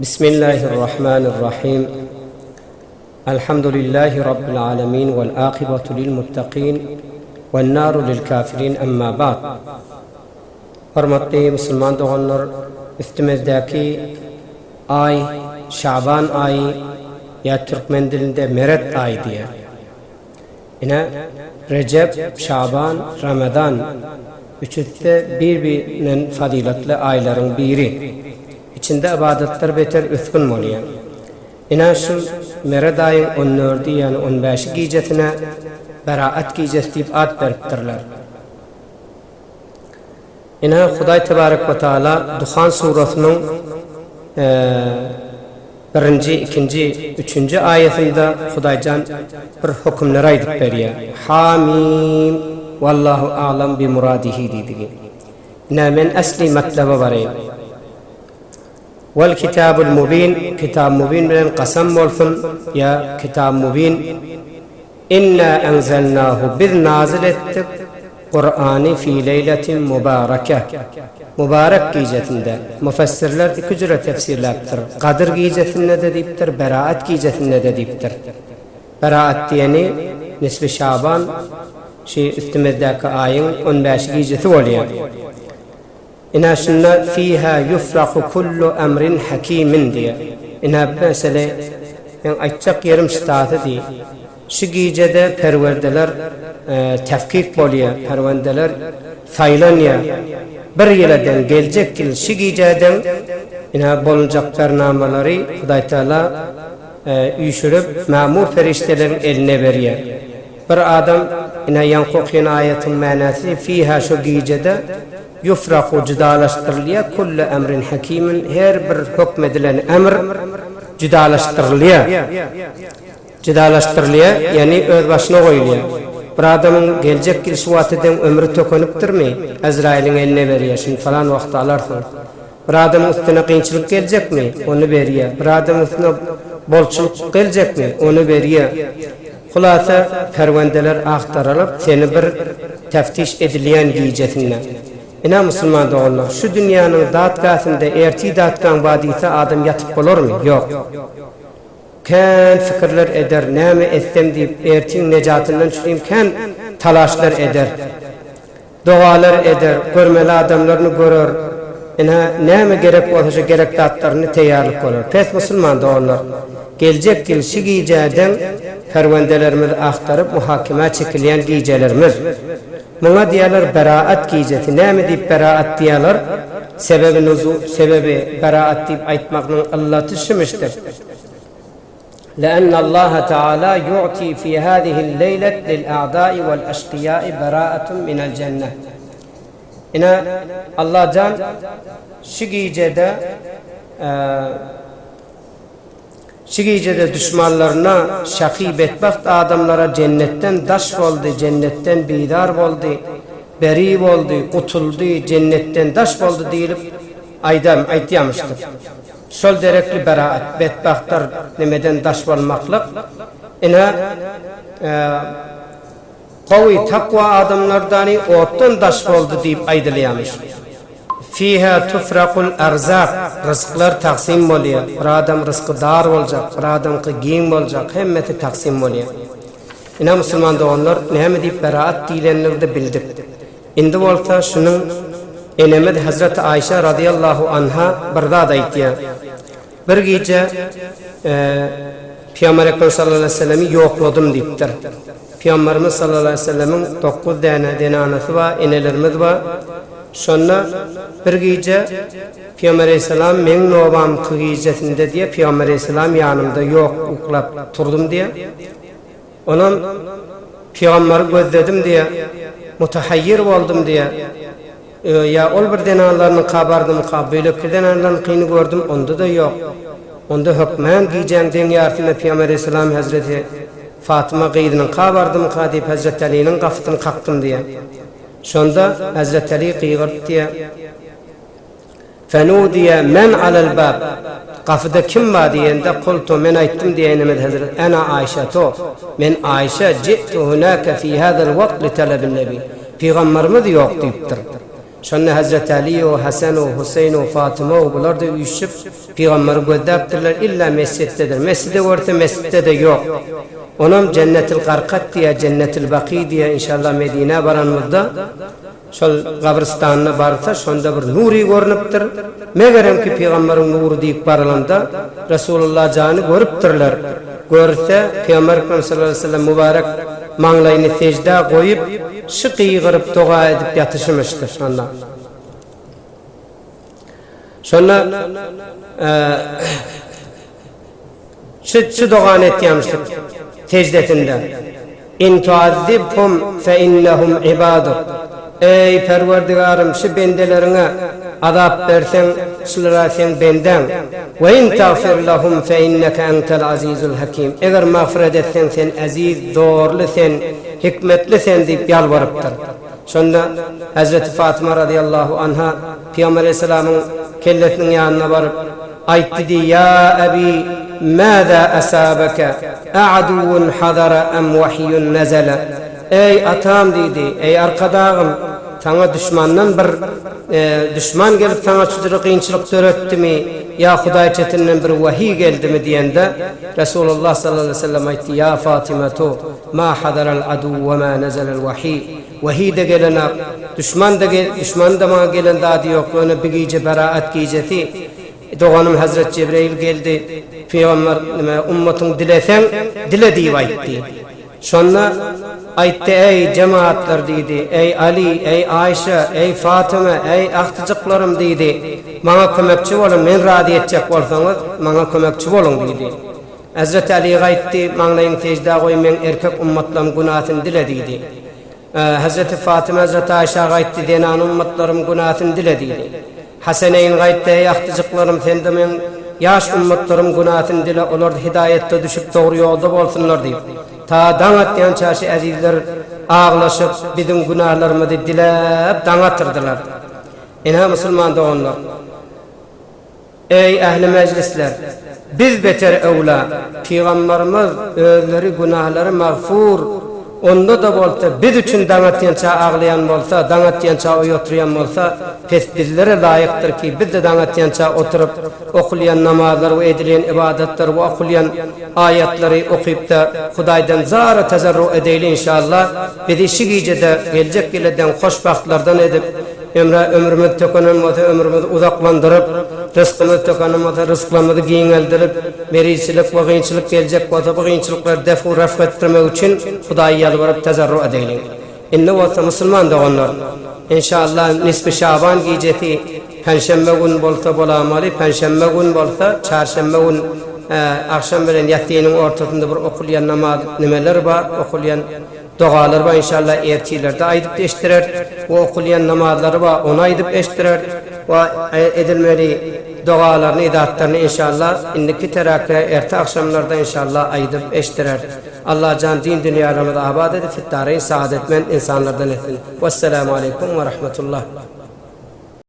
Bismillahirrahmanirrahim. Elhamdülillahi Rabbil alemin vel akibatu lil muttakin ven naru lil kafirin emma ba'd. Hormatly musulman doganlar, üstümizdäki aý Şaban aýy ýa türkmen dilinde Meret aýy diýýär. Ine, Rejep, Şaban, Ramazan üçüsi-de bir-birinden fazylatly aýlaryň biri. Içinde ybadatlar beter ösgün bolýar. Ine, şu Meret aýyň on dördi, ýagny on bäşi gijesine Beraat gijesi diýip at beripdirler. Ine, Hudaý tebarek we taala Duhan surasynyň birinji, ikinji, üçünji aýatynda Hudaýjan bir hökümleri aýdyp berýär. Hamim, Wallahu a'lam bi muradihi diýdigi. Ine, men esli matlaba baraýyn. Wal kitabul mubin, Kitab mubin bilen kasam bolsun, ýa Kitab mubin. Inna enzelnahu biz nazyl etdik Kurany fi leýletin mubareke mubarek gijesinde Mufessirler iki jüre tefsirläpdir Gadyr gijesinde-de diýipdir Beraat gijesinde-de diýipdir Beraat diýeni nisfi şaban şi üstümizdäki aýyň on bäşi gijesi bolýar. Ine şunda Fiha ýufraku kullu emrin hakimin diýýär. Ine bu mesele meň aýtjak ýerim şutasy diý. Şu gijede perwerdeler tefkik bolýar, perwendeler saýlanýar. Bir ýyla deň, geljek ýyl şu gijä deň ine bolunjak bernamalary Hudaýtagala üýşürip mamur perişdeleriň eline berýär. Bir adam, ine ýaňky okyn aýatyň mänäsi, fiha şo gijede, ýufraku jydalaşdyrylýar, kullu emrin hakimin her bir hökm edilen emr jydalaşdyrylýar. Jydalaşdyrylýar, ýagny öz başyna goýulýar. Bir adamyň geljek ýyl şu wagta deň ömri tökenipdirmi, Ezraýylyň eline berýär, şuny falan wagtda alarsyň. Bir adamyň üstüne kynçylyk geljekmi, ony berýär. Bir adamyň üstüne bolçulyk geljekmi, ony berýär. Hulasa, perwendeler agtarylyp, seni bir teftiş edilýän gijesinde. Ine, musulman doganlar, şu dünýäniň datgäsinde ertir datgäň bar diýse, adam ýatyp bolarmy? Ýok. Kän pikirler eder, näme etsem diýip, ertiň nejatyndan çürim kän talaşlar eder. Dogalar eder, görmeli adamlaryny görer, ine, näme gerek bolsa şo gerek zatlaryny teýýarlyk görer. Pes musulman doganlar, geljek ýyl şi gijädeň perwendelerimizi agtaryp muhakemä çekilýän gijelerimiz. Muňa diýerler beraat gijesi. Näme diýip beraat diýerler? Sebebi nuzu, sebebi beraat diýip aýtmaknyň yllaty şimişdir. لأن الله تعالى يعطي في هذه الليلة للأعداء والأشقياء براءة من الجنة Ine, Allajan şu gijede şu gijede duşmanlaryna, şaky betbagt adamlara jennetden daş boldy, jennetden bizar boldy, beri boldy, gutuldy, jennetden daş boldy diýlip aýdam, aýtýamyşdyr. Şol derekli beraat, betbagtlar nemeden daş bolmaklyk, ine, gowy takwa adamlardany otdan daş boldy diýip aýdylýamyş. Fiha tufrakul erzak, ryzklar taksym bolýar, bir adam ryzky dar boljak, bir adamky giň boljak, hemmesi taksym bolýar. Ine musulman doganlar, näme diýip beraat diýlenligde bildik. Indi bolsa şunuň enemiz Hazreti Aýşa razyýallahu anha bir zat aýtýar. Bir gije Pygamber Ekrem sallallahu aleýhi we sellemi ýokladym diýipdir. Pygamberimiz sallallahu aleýhi we sellemiň dokuz däne zenanasy bar, enelerimiz bar. Şonda bir gije Pygamber aleýhissalam meň nobamky gijesinde diýýär, Pygamber aleýhissalam ýanymda ýok, uklap turdum diýýär. Onam, Pygambary gözledim diýýär, mutahaýýir boldum diýýär. Ýa ol bir zenanlarynyňka bardymyka, beýleki zenanlaryňkyny gördüm, onda-da ýok. Onda hökmän gijäň deň ýarysynda Pygamber aleýhissalam hezreti Fatyma gyzynyňka bardymyka diýip hezreti Alynyň gapysyny kakdym diýýär. Şonda hezreti Aly gygyrdy diýýär. Fenudiýe men alel bab, Gapyda kim bar diýende, Kultu, men aýtdym diýýär enemiz hezret, Ena Aişetu, men Aişe, ji'tu hunake fi hazal wagt li talabin nebi, Pygamberimiz ýok diýipdir. Şonda Hezreti Aly-u, Hasan-u, Huseýn-u, Fatyma-u bular-da üýşüp, pygamberi gözläpdirler, illa mesjitdedir. Mesjide görse, mesjitde-de ýok. Onam Jennetil Garkat diýýär, Jennetil Baky diýýär, inşallah Medinä baranymyzda şol gabrystanyna barsa, şonda bir nury görnüpdir. Megerem ki, pygamberiň nury diýip barylanda, Resulullah jany görüpdirler. Görse, Pygamber Ekrem sallallahu aleýhi we sellem mübärek maňlaýyny seždä goýup, şy gygyryp doga edip ýatyşymyşdyr şonda. Şonda şy şy dogany etýämişdir seždesinde. In tuazzibhum fe innehum ibaduk. Eý, Perwerdigarym, şu bendeleriňe azap berseň, şular-a Seň bendäň. We in tagfir lehum fe inneke entel azizul hakim. Eger magfyret etseň, Sen eziz, zorly Sen, hikmetli Sen diýip ýalbarypdyr. Şonda Hezreti Fatyma razyýallahu anha Pygamber aleýhissalamyň kellesiniň ýanyna baryp, Aýtdy diý, Ýa Ebi, mäzä asabeke, a'aduwwun hadara em wahyýun nezele? Eý, atam diýdi, eý, arkadagym, saňa duşmandan bir duşman gelip saňa şujra kynçylyk döretdimi, ýa Hudaý çetinden bir wahyý geldimi diýende, Resulullah sallallahu aleýhi we sellem aýtdy, Ýa Fatymetu, ma hadaral aduw we ma nezelel wahyý. Wahyý-da gelenak, duşman-da duşmanyň-da maňa gelen zady ýok, ýöne bi gije Beraat gijesi doganym Hezret Jebreýil geldi, pygamber nime, ummatyň dileseň, dile diýip aýtdy. Şonda aýtdy, Eý, jemagatlar diýdi, Eý, Aly, eý, Aýşa, eý, Fatyma, eý, agtyjyklarym diýdi, maňa kömekçi boluň, men razy etjek bolsaňyz, maňa kömekçi boluň diýdi. Hezreti Aly gaýtdy, Maňlaýyňy seždä goý, meň erkek ummatlarym günasyny dile diýdi. Hezreti Fatyma Hezreti Aýşa gaýtdy, Zenan ummatlarym günasyny dile diýdi. Haseneýn gaýtdy, Eý agtyjyklarym, sen-de meň ýaş ummatlarym günasyny dile, olar hidaýatda düşüp dogry ýolda bolsunlar diýip. Ta daň atýança şi ezizler aglaşyp, biziň günalarymyzy diläp daň atyrdylar. Ine musulman doganlar! Eý, ähli mejlisler! Biz beter öwla, pygambarymyz özleri günahlary magfur, onda-da bolsa biz üçin daň atýança aglaýan bolsa, daň atýança oý oturýan bolsa, pes bizlere laýykdyr ki, biz-de daň atýança oturyp, okulýan namazlar we edilýän ybadatlar we okulýan aýatlary okyp-da, Hudaýdan zara tazarru edeýli inşallah, bizi şi gijede geljek ýyla deň hoşbagtlardan edip, Ömre ömrümiz tökenen bolsa ömrümizi uzaklandyryp, rysgymyz tökenen bolsa rysglarymyzy giňeldirip, merizçilik we gynçylyk geljek bolsa bu gynçylyklary def-u refg etdirmek üçin Hudaýa ýalbaryp tezarru edeýliň. Indi bolsa musulman doganlar, enşalla nisfi şaban gijesi penşenbe gün bolsa bolamaly, penşenbe gün bolsa çarşenbe gün agşam bilen ýassynyň ortasynda bir okulýan namaz nimeler bar okulýan Dogalar bar inşallah ertirlerde aýdyp eşdirer we okulýan namazlary bar ony aýdyp eşdirer we edilmeli dogalaryny zatlaryny inşallah indiki terakge erte agşamlarda inşallah aýdyp eşdirer Allajan din dünýalarymyzy abat edip fitdareýn saadatmend insanlardan etsin Wesselamu aleýkum we rahmetullah.